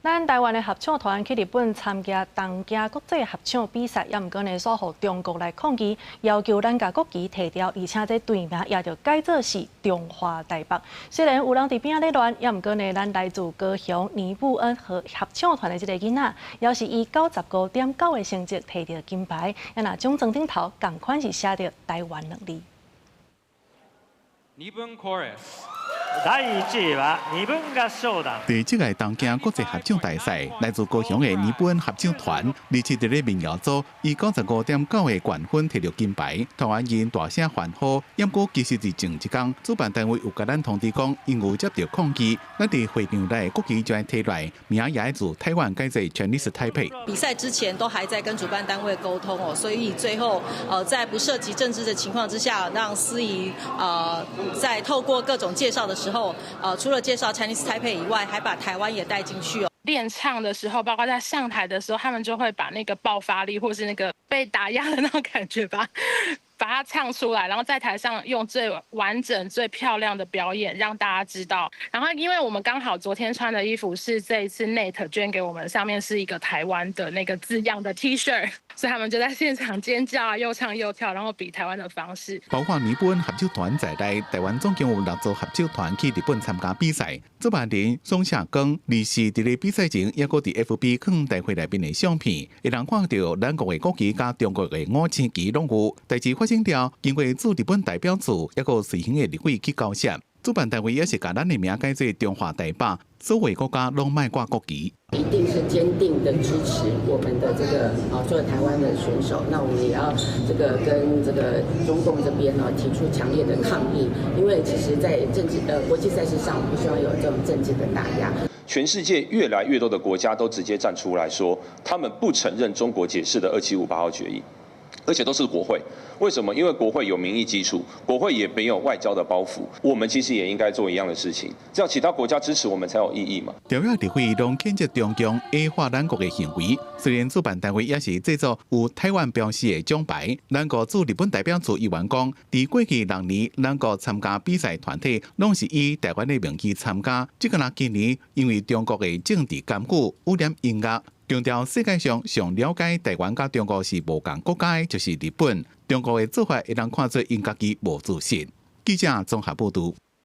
咱台灣的合唱團去日本參加東京國際合唱比賽，也毋過呢，煞予中國來抗議，要求咱共國旗提掉，而且這隊名也著改做是中華台北。雖然有人佇邊仔咧亂，也毋過呢，咱來自高雄尼布恩合合唱團的這個囡仔，也是以95.9的成績提著金牌，也若獎狀頂頭仝款是寫著台灣兩字。尼本 Chorus。第一位は二分合唱団。第這屆東京國際合唱大賽，來自高雄的尼布恩合唱團，二七佇咧民謠組以95.9的冠分提著金牌，台灣人大聲歡呼。毋過其實佇前一工，主辦單位有共咱通知講，𪜶有接著抗議，咱佇會場內國旗將提來，名也自台灣改做 Chinese Taipei。比賽之前都還在跟主辦單位溝通哦，所以最後在不涉及政治的情況之下，讓司儀在透過各種介紹的時候，除了介紹 Chinese Taipei 以外，還把台灣也帶進去哦。練唱的時候，包括在上台的時候，他們就會把那個爆發力，或是那個被打壓的那種感覺，把它唱出來，然後在台上用最完整、最漂亮的表演讓大家知道。然後，因為我們剛好昨天穿的衣服是這一次 NET 捐給我們，上面是一個台灣的那個字樣的 T-shirt，所以他們就在現場尖叫啊，又唱又跳，然後比台灣的方式。包括尼布恩合唱團在內，台灣總共有六組合唱團去日本參加比賽。主辦人宋夏剛，二四佇咧比賽前，也閣佇 FB 放大會內面的相片，會當看著咱國的國旗佮中國的五星旗攏有。代誌發生了，經過駐日本代表處，抑閣隨行的立委去交涉，主辦單位也是共咱的名改做中華台北，所有國家攏莫掛國旗。一定是堅定的支持我們的這個啊，作為台灣的選手，那我們也要這個跟這個中共這邊呢提出強烈的抗議，因為其實，在政治國際賽事上，我們不希望有這種政治的打壓。全世界越來越多的國家都直接站出來說，他們不承認中國解釋的2758號決議。而且都是國會，為什麼？因為國會有民意基礎，國會也沒有外交的包袱。我們其實也應該做一樣的事情，只要其他國家支持我們才有意義嘛。朝野立委攏譴責中共矮化咱國的行為，雖然主辦單位也是製作有台灣標識的獎牌，咱國駐日本代表處議員講，佇過去六年，咱國參加比賽團體攏是以台灣的名義參加，這個若今年因為中國的政治干預污染音樂。強調世界上上了解台灣佮中國是無仝國家的，就是日本。中國的做法會當看做𪜶家己無自信。記者綜合報導。